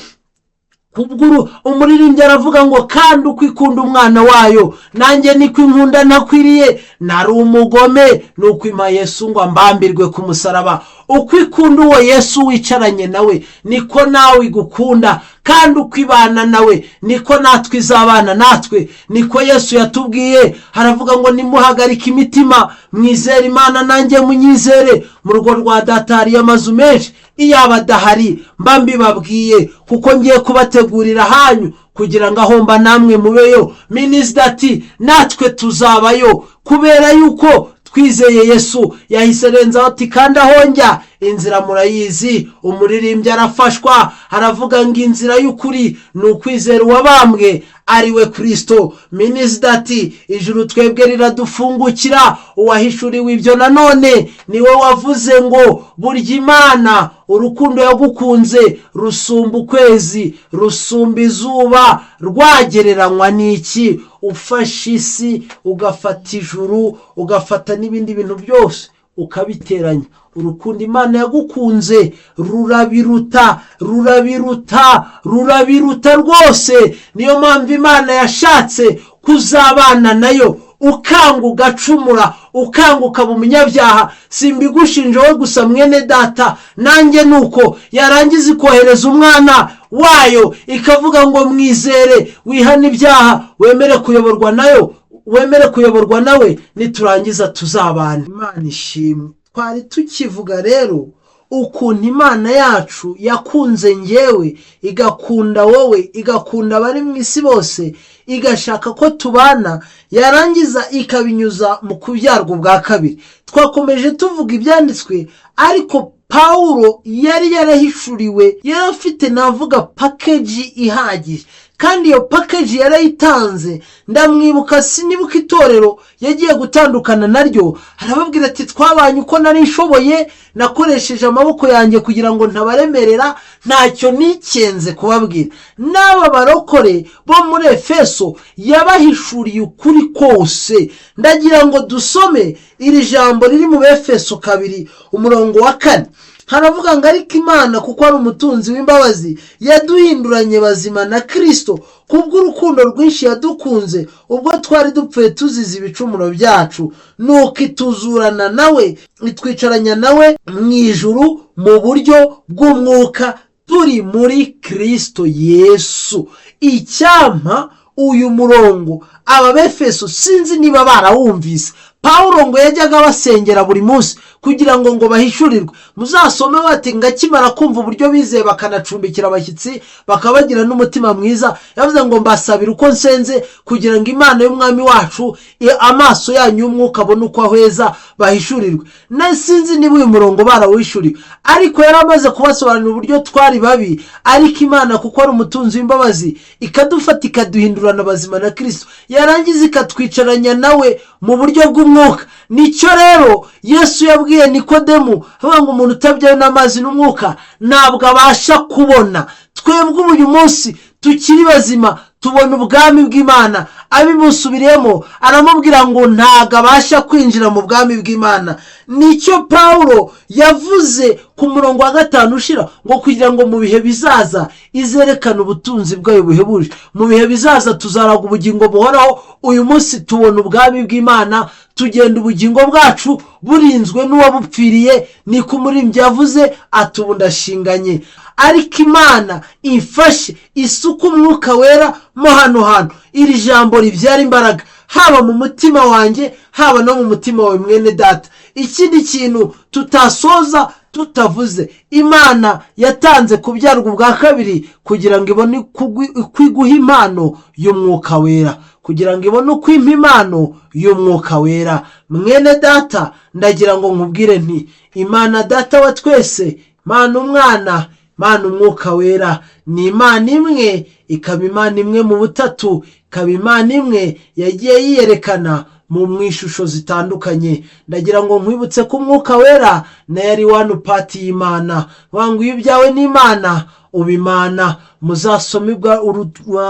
Speaker 1: kubw'uru umuririmbyi aravuga ngo: "Kandi uko ikunda umwana wayo, nanjye niko inkunda ntakwiriye, nari umugome, ni uko impa Yesu ngo ambambirwe ku musaraba." Uko ikunda uwo Yesu wicaranye nawe, niko nawe igukunda. Kandi uko ibana nawe, niko natwe izabana natwe. Niko Yesu yatubwiye, haravuga ngo: "Nimuhagarike imitima, mwizere Imana, nanjye munyizere. Mu rugo rwa Data hariyo amazu menshi, iyaba adahari mba mbibabwiye, kuko ngiye kubategurira ahanyu kugira ngo aho mba namwe mubeyo." Minisita ati: "Natwe tuzabayo kubera yuko twizeye Yesu." Yahise arenzaho ati: "Kandi aho njya inzira murayizi." Umuririmbyi arafashwa, aravuga ngo inzira y'ukuri ni ukwizera uwabambwe, ari we Kirisito. Minisita ati: "Ijuru twebwe riradufungukira." Uwahishuriwe ibyo nanone niwe wavuze ngo burya Imana urukundo yagukunze rusumba ukwezi, rusumba izuba, rwagereranywa n'iki? Ufashe isi, ugafata ijuru, ugafata n'ibindi bintu byose ukabiteranya, urukundo Imana yagukunze rurabiruta, rurabiruta, rurabiruta rwose. Niyo mpamvu Imana yashatse kuzabana nayo. Ukanga ugacumura, ukanga ukaba umunyabyaha. Simbigushinja wowe gusa, mwene data, nanjye ni uko. Yarangiza ikohereza umwana wayo, ikavuga ngo mwizere, wihane ibyaha, wemere kuyoborwa nayo, wemere kuyoborwa nawe, niturangiza tuzabana. Imana ishimwe. Twari tukivuga rero ukuntu Imana yacu yakunze ngewe, igakunda wowe, igakunda abari mu isi bose, igashaka ko tubana, yarangiza ikabinyuza mu kubyarwa ubwa kabiri. Twakomeje tuvuga ibyanditswe, ariko Pawulo yari yarahishuriwe, yari afite, navuga, package ihagije, kandi iyo package yarayitanze. Ndamwibuka, sinibuka itorero yagiye gutandukana naryo, arababwira ati: "Twabanye uko nari nshoboye, nakoresheje amaboko yanjye kugira ngo ntabaremerera, ntacyo nikenze kubabwira." N'aba barokore bo muri Efeso yabahishuriye ukuri kose. Ndagira ngo dusome iri jambo riri mu Befeso 2, umurongo wa 4. Haravuga ngo: "Ariko Imana, kuko ari umutunzi w'imbabazi, yaduhinduranye bazima na Kirisito kubw'urukundo rwinshi yadukunze, ubwo twari dupfuye tuzize ibicumuro byacu, nuko ituzurana nawe, itwicaranya nawe mu ijuru mu buryo bw'umwuka, turi muri Kirisito Yesu." Icyampa uyu murongo aba Befeso sinzi niba barawumvise. Pawulo ngo yajyaga abasengera buri munsi kugira ngo bahishurirwe. Muzasome bati ngakimara kumva uburyo bizeye, bakanacumbikira abashyitsi, bakabagira n'umutima mwiza, yavuze ngo: "Mbasabira uko nsenze kugira ngo Imana y'Umwami wacu amaso yanyu y'umwuka abone uko ahweza, bahishurirwe." Na sinzi niba uyu murongo barawishuriwe, ariko yari amaze kubasobanurira uburyo twari babi, ariko Imana, kuko ari umutunzi w'imbabazi, ikadufata ikaduhindurana bazima na Kirisito, yarangiza ikatwicaranya nawe mu buryo bw'umwuka. Nicyo rero Yesu yabwiye Nikodemu, avuga ngo umuntu utabyawe n'amazi n'umwuka ntabwo abasha kubona. Twebwe ubu uyu munsi tukiri bazima tubona ubwami bw'Imana. Abimusubiriyemo aramubwira ngo ntabwo abasha kwinjira mu bwami bw'Imana. Nicyo Pawulo yavuze ku murongo wa 5 ushira, ngo kugira ngo mu bihe bizaza izerekane ubutunzi bwayo buhebuje. Mu bihe bizaza tuzaraga ubugingo buhoraho. Uyu munsi tubona ubwami bw'Imana, tugenda ubugingo bwacu burinzwe n'uwabupfiriye. Niko umuririmbyi yavuze ati: "Ubu ndashinganye." Ariko Imana ifashe isuku Umwuka Wera mo hano hantu, iri jambo ribyara imbaraga, haba mu mutima wanjye, haba no mu mutima wawe, mwene data. Ikindi kintu tutasoza tutavuze: Imana yatanze kubyarwa ubwa kabiri kugira ngo ibone uko iguha impano y'Umwuka Wera, kugira ngo ibone uko impa impano y'Umwuka Wera. Mwene data, ndagira ngo nkubwire nti: Imana Data wa twese, Imana Umwana, Imana Umwuka Wera, ni Imana imwe, ikaba Imana imwe mu butatu, ikaba Imana imwe yagiye yiyerekana mu ishusho zitandukanye. Ndagira ngo nkwibutse ko Umwuka Wera nayo ari one part y'Imana. Ngo iyo ibyawe n'Imana uba Imana. Muzasome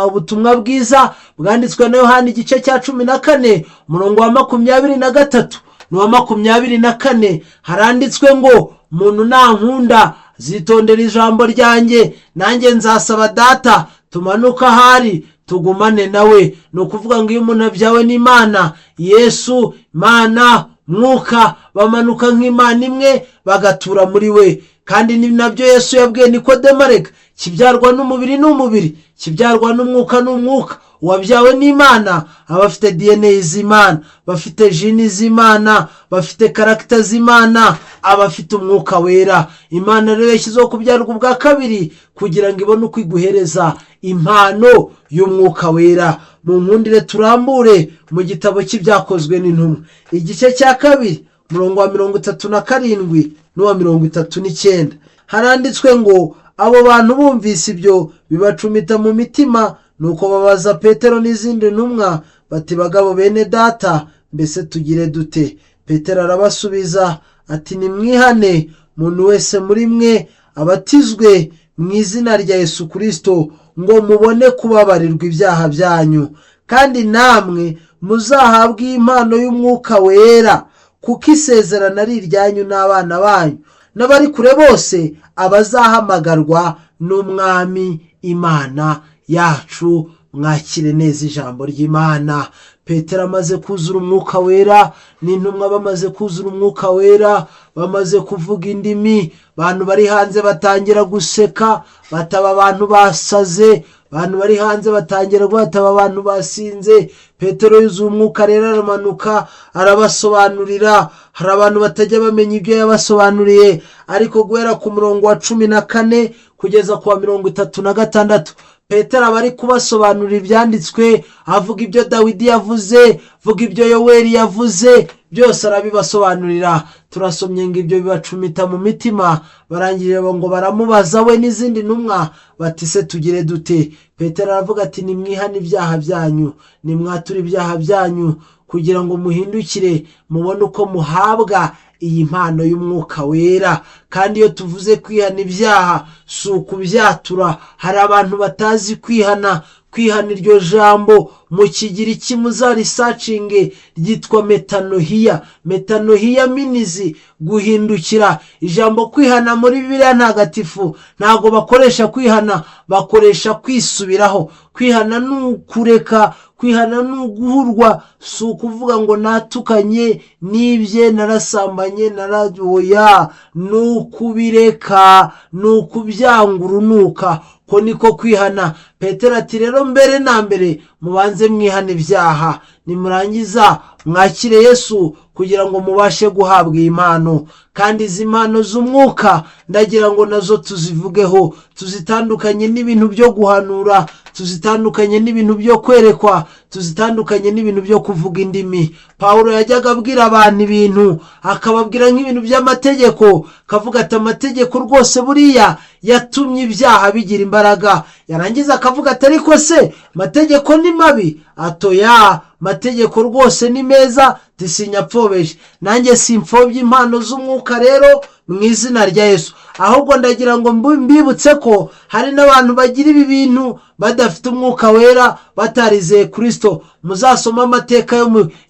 Speaker 1: ubutumwa bwiza bwanditswe na Yohani, igice cya 14, umurongo wa 23 n'uwa 24. Haranditswe ngo: "Umuntu nankunda zitondera ijambo ryanjye, nanjye nzasaba Data tumanuke ahari tugumane nawe." Ni ukuvuga ngo iyo umuntu abyawe n'Imana, Yesu, Imana, Mwuka bamanuka nk'Imana imwe, bagatura muri we. Kandi ni nabyo Yesu yabwiye Nikodemo: "Reka kibyarwa n'umubiri ni umubiri, kibyarwa n'umwuka ni umwuka." Uwabyawe n'Imana aba afite DNA z'Imana, bafite gene z'Imana, bafite character z'Imana, aba afite Umwuka Wera. Imana rero yashyizeho kubyarwa ubwa kabiri kugira ngo ibone uko iguhereza impano y'Umwuka Wera. Mu nkundire turambure mu gitabo cy'Ibyakozwe n'Intumwa, igice cya 2, umurongo wa 37 n'uwa 39. Haranditswe ngo: "Abo bantu bumvise ibyo bibacumita mu mitima, nuko babaza Petero n'izindi ntumwa bati: 'Bagabo bene data, mbese tugire dute?' Petero arabasubiza ati: 'Nimwihane, umuntu wese muri mwe abatizwe mu izina rya Yesu Kirisito ngo mubone kubabarirwa ibyaha byanyu, kandi namwe muzahabwe impano y'Umwuka Wera, kuko isezerano ari iryanyu n'abana banyu n'abari kure bose, abazahamagarwa n'Umwami Imana yacu.'" Mwakire neza ijambo ry'Imana. Petero amaze kuzura umwuka wera n'intumwa bamaze kuzura umwuka wera, bamaze kuvuga indimi, abantu bari hanze batangira guseka, bataba abantu basaze, abantu bari hanze batangira bataba abantu basinze. Petero yuzuye umwuka rero aramanuka arabasobanurira. Hari abantu batajya bamenya ibyo yabasobanuriye, ariko guhera ku murongo wa 14 kugeza ku wa 36, Petero aba ari kubasobanurira ibyanditswe, avuga ibyo Dawidi yavuze, avuga ibyo Yoweri yavuze, byose arabibasobanurira. Turasomye ngo ibyo bibacumita mu mitima, barangije ngo baramubaza we n'izindi ntumwa bati: "Se tugire dute?" Petero aravuga ati: "Nimwihane ibyaha byanyu, nimwature ibyaha byanyu, kugira ngo muhindukire mubone uko muhabwa iyi mpano y'umwuka wera." Kandi iyo tuvuze kwihana ibyaha, si ukubyatura. Hari abantu batazi kwihana. Kwihana, iryo jambo mu Kigiriki muzarisearchinge, ryitwa metanoia. Metanoia means guhindukira. Ijambo kwihana muri Bibiliya Ntagatifu ntabwo bakoresha kwihana, bakoresha kwisubiraho. Kwihana ni ukureka, kwihana ni uguhurwa. Si ukuvuga ngo natukanye, nibye, narasambanye, narayoya. Ni ukubireka, ni ukubyanga urunuka, ko niko kwihana. Petero ati: "Rero mbere na mbere mubanze mwihane ibyaha, nimurangiza mwakire Yesu kugira ngo mubashe guhabwa iyi mpano." Kandi izi mpano z'umwuka ndagira ngo nazo tuzivugeho, tuzitandukanye n'ibintu byo guhanura, tuzitandukanye n'ibintu byo kwerekwa, tuzitandukanye n'ibintu byo kuvuga indimi. Pawulo yajyaga abwira abantu ibintu, akababwira nk'ibintu by'amategeko, akavuga ati: "Amategeko rwose buriya yatumye ibyaha bigira imbaraga." Yarangiza akavuga ati: "Ariko se amategeko ni mabi?" Atoya, amategeko rwose ni meza, tisinyapfobeje. Nanjye simpfobye impano z'umwuka rero mu izina rya Yesu. Ahubwo ndagira ngo mbibutse ko hari n'abantu bagira ibi bintu badafite umwuka wera, batarizeye Kirisito. Muzasoma amateka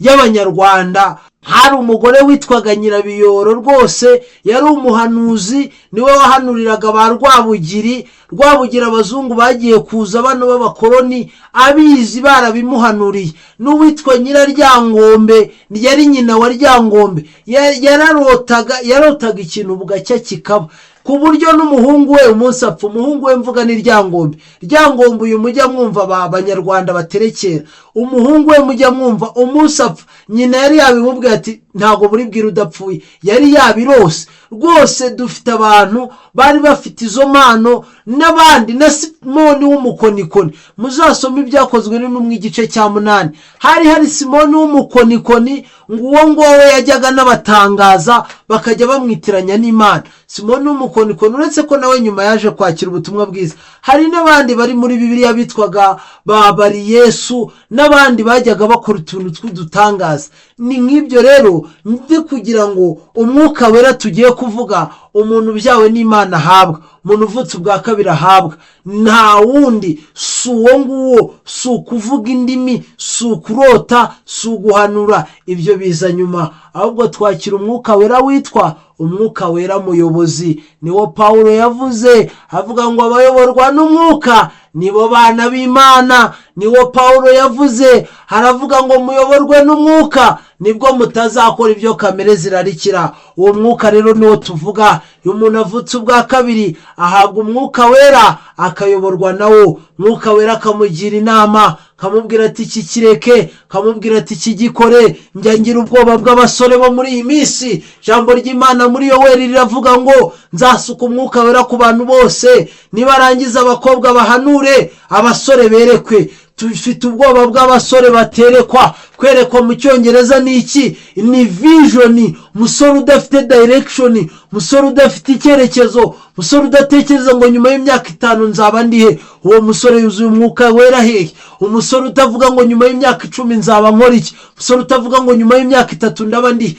Speaker 1: y'Abanyarwanda. Hari umugore witwaga Nyirabiyoro, rwose yari umuhanuzi, niwe wahanuriraga ba Rwabugiri. Rwabugiri abazungu bagiye kuza bano b'abakoroni abizi, barabimuhanuriye. N'uwitwa Nyiraryangombe, yari nyina wa Ryangombe, yararotaga, yarotaga ikintu bugacya kikaba, ku buryo n'umuhungu we umunsi apfa, umuhungu we mvuga ni Ryangombe. Ryangombe uyu mujya mwumva Abanyarwanda baterekera, umuhungu we mujya mwumva, umunsi apfa nyina yari yabimubwiye ati: "Ntabwo buri bwire udapfuye." Yari yabirose rwose. Dufite abantu bari bafite izo mpano n'abandi, na Simoni w'umukonikoni. Muzasome Ibyakozwe n'Intumwa igice cya 8. Hari Simoni w'umukonikoni, ngo uwo nguwo we yajyaga n'abatangaza bakajya bamwitiranya n'Imana. Simoni w'umukonikoni, uretse ko nawe nyuma yaje kwakira ubutumwa bwiza. Hari n'abandi bari muri Bibiliya bitwaga ba Bariyesu n'abandi bajyaga bakora utuntu tw'udutangaza. Ni nk'ibyo rero ndi kugira ngo umwuka wera tugiye kuvuga, umuntu ubyawe n'Imana ahabwa, umuntu uvutse ubwa kabiri ahabwa, nta wundi, si uwo nguwo. Si ukuvuga indimi, si ukurota, si uguhanura, ibyo biza nyuma. Ahubwo twakira umwuka wera witwa umwuka wera muyobozi. Niwo Pawulo yavuze avuga ngo abayoborwa n'umwuka nibo bana b'Imana. Niwo Pawulo yavuze, haravuga ngo muyoborwe n'umwuka, nibwo mutazakora ibyo kamere zirarikira. Uwo mwuka rero niwo tuvuga. Iyo umuntu avutse ubwa kabiri ahabwa umwuka wera, akayoborwa nawo. Mwuka wera akamugira inama, akamubwira ati: "Iki kireke," akamubwira ati: "Iki gikore." Njya ngira ubwoba bw'abasore bo muri iyi minsi. Ijambo ry'Imana muri Yoweri riravuga ngo: "Nzasuka umwuka wera ku bantu bose, nibarangiza abakobwa bahanure, abasore berekwe." Dufite ubwoba bw'abasore baterekwa. Kwerekwa mu Cyongereza ni iki? Ni vision. Umusore udafite direction, umusore udafite icyerekezo, umusore udatekereza ngo nyuma y'imyaka 5 nzaba ndihe, uwo musore yuzuye umwuka wera hehe? Umusore utavuga ngo nyuma y'imyaka 10 nzaba nkora iki, umusore utavuga ngo nyuma y'imyaka 3 ndaba ndihe,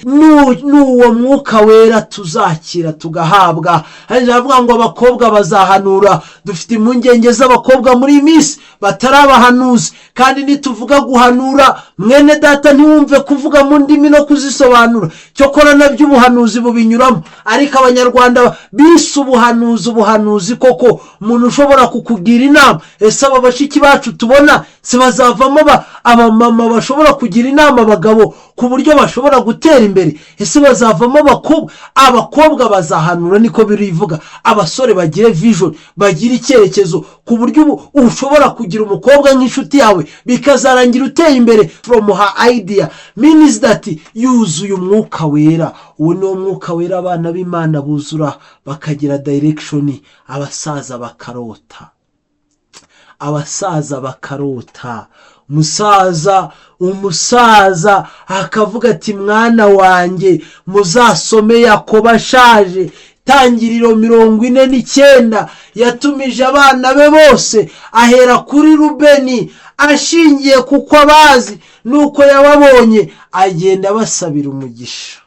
Speaker 1: ni uwo mwuka wera tuzakira tugahabwa. Haravuga ngo abakobwa bazahanura. Dufite impungenge z'abakobwa muri iyi minsi batari abahanuzi. Kandi nituvuga guhanura, mwene data, ntiwumve kuvuga mu ndimi no kuzisobanura. Cyokora nabyo ubuhanuzi bubinyuramo, ariko Abanyarwanda bise ubuhanuzi ubuhanuzi koko. Umuntu ushobora kukugira inama, ese aba bashiki bacu tubona Se bazavamo abamama bashobora kugira inama abagabo ku buryo bashobora gutera imbere? Ese bazavamo abakobwa? Abakobwa bazahanura, niko birivuga. Abasore bagire vision, bagire icyerekezo, ku buryo ubu ushobora kugira umukobwa nk'inshuti yawe bikazarangira uteye imbere from her idea, means that yuzuye Umwuka Wera. Uwo ni wo Mwuka Wera abana b'Imana buzura bakagira direction. Abasaza bakarota, abasaza bakarota. Umusaza akavuga ati: "Mwana wanjye, muzasome Yakobo ashaje, Tangiriro 49. Yatumije abana be bose, ahera kuri Rubeni, ashingiye kuko abazi nuko yababonye, agenda abasabira umugisha."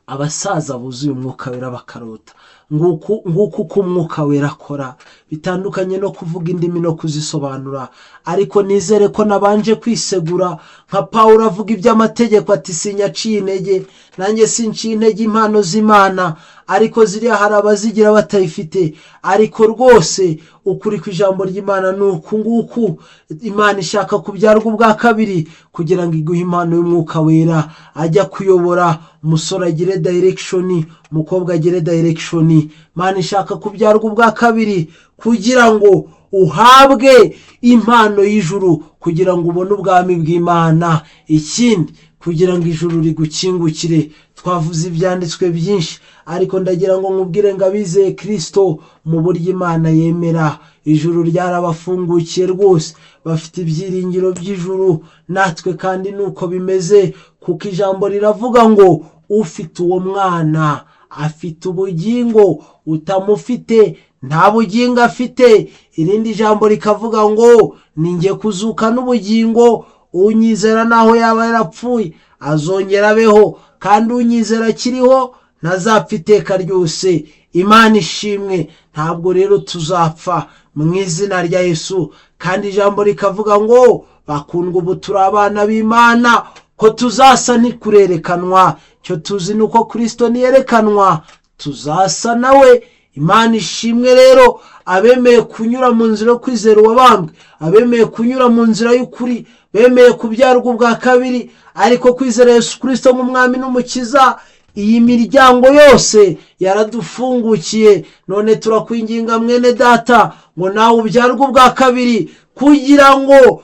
Speaker 1: Abasaza buzuye Umwuka Wera bakarota. Nguku uko Umwuka Wera akora, bitandukanye no kuvuga indimi no kuzisobanura. Ariko nizere ko nabanje kwisegura nka Paul avuga iby'amategeko ati: "Sinyaciye intege." Nanjye sinciye intege impano z'Imana, ariko ziriya hari abazigira batayifite. Ariko rwose ukuri ku ijambo ry'Imana ni uku nguku: Imana ishaka kubyarwa ubwa kabiri kugira ngo iguhe impano y'Umwuka Wera ajya kuyobora. Umusore agire direction, umukobwa agire direction. Imana ishaka kubyarwa ubwa kabiri kugira ngo uhabwe impano y'ijuru, kugira ngo ubone ubwami bw'Imana. Ikindi, kugira ngo ijuru rigukingukire. Twavuze ibyanditswe byinshi, ariko ndagira ngo nkubwire ngo abizeye Kirisito mu buryo Imana yemera, ijuru ryarabafungukiye rwose, bafite ibyiringiro by'ijuru. Natwe kandi ni uko bimeze, kuko ijambo riravuga ngo ufite uwo mwana afite ubugingo, utamufite nta bugingo afite. Irindi jambo rikavuga ngo: "Ninjye kuzuka n'ubugingo, unyizera naho yaba yarapfuye azongera abeho, kandi unyizera akiriho ntazapfa iteka ryose." Imana ishimwe. Ntabwo rero tuzapfa mu izina rya Yesu. Kandi ijambo rikavuga ngo: "Bakundwa, ubu turi abana b'Imana, ko tuzasa ntikurerekanwa. Icyo tuzi ni uko Kirisito niyerekanwa tuzasa nawe." Imana ishimwe. Rero abemeye kunyura mu nzira yo kwizera uwabambwe, abemeye kunyura mu nzira y'ukuri, bemeye kubyarwa ubwa kabiri, ariko kwizera Yesu Kirisito nk'umwami n'umukiza, iyi miryango yose yaradufungukiye. None turakwinginga, mwene data, ngo nawe ubyarwe ubwa kabiri kugira ngo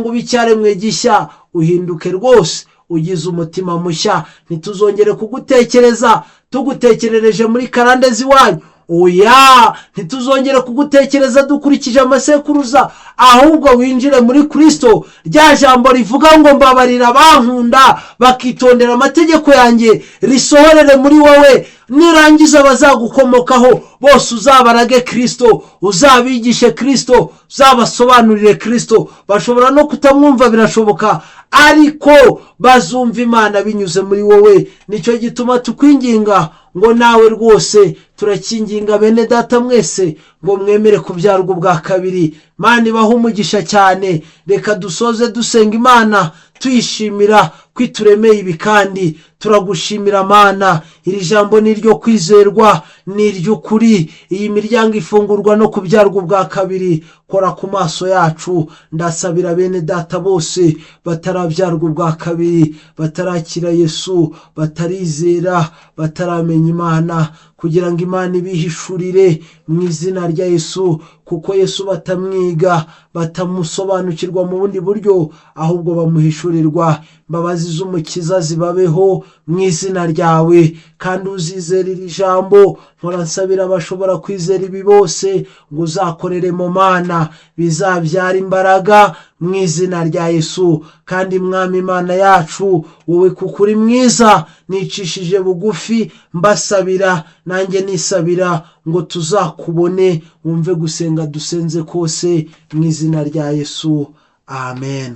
Speaker 1: ube icyaremwe gishya, uhinduke rwose, ugize umutima mushya. Ntituzongere kugutekereza tugutekerereje muri karande z'iwanyu, oya. Ntituzongere kugutekereza dukurikije amasekuruza, ahubwo winjire muri Kirisito. Rya jambo rivuga ngo: "Mbabarira bankunda bakitondera amategeko yanjye," risohorere muri wowe. Nirangiza abazagukomokaho bose uzabarage Kirisito, uzabigishe Kirisito, uzabasobanurire Kirisito. Bashobora no kutamwumva, birashoboka, ariko bazumva Imana binyuze muri wowe. Nicyo gituma tukwinginga ngo nawe rwose, turakinginga bene data mwese ngo mwemere kubyarwa ubwa kabiri. Imana ibahe umugisha cyane. Reka dusoze dusenga Imana, tuyishimira ko ituremeye ibi. Kandi turagushimira Mana, iri jambo ni iryo kwizerwa, ni iry'ukuri. Iyi miryango ifungurwa no kubyarwa ubwa kabiri. Kora ku maso yacu. Ndasabira bene data bose batarabyarwa ubwa kabiri, batarakira Yesu, batarizera, bataramenya Imana, kugira ngo Imana ibihishurire mu izina rya Yesu, kuko Yesu batamwiga, batamusobanukirwa mu bundi buryo, ahubwo bamuhishurirwa. Imbabazi z'Umukiza zibabeho mu izina ryawe. Kandi uzizera iri jambo, mpora nsabira abashobora kwizera ibi bose, ngo uzakorere mu Mana, bizabyara imbaraga mu izina rya Yesu. Kandi Mwami Imana yacu, wowe kuko uri mwiza, nicishije bugufi mbasabira, nanjye nisabira ngo tuzakubone, wumve gusenga dusenze kose mu izina rya Yesu, amen.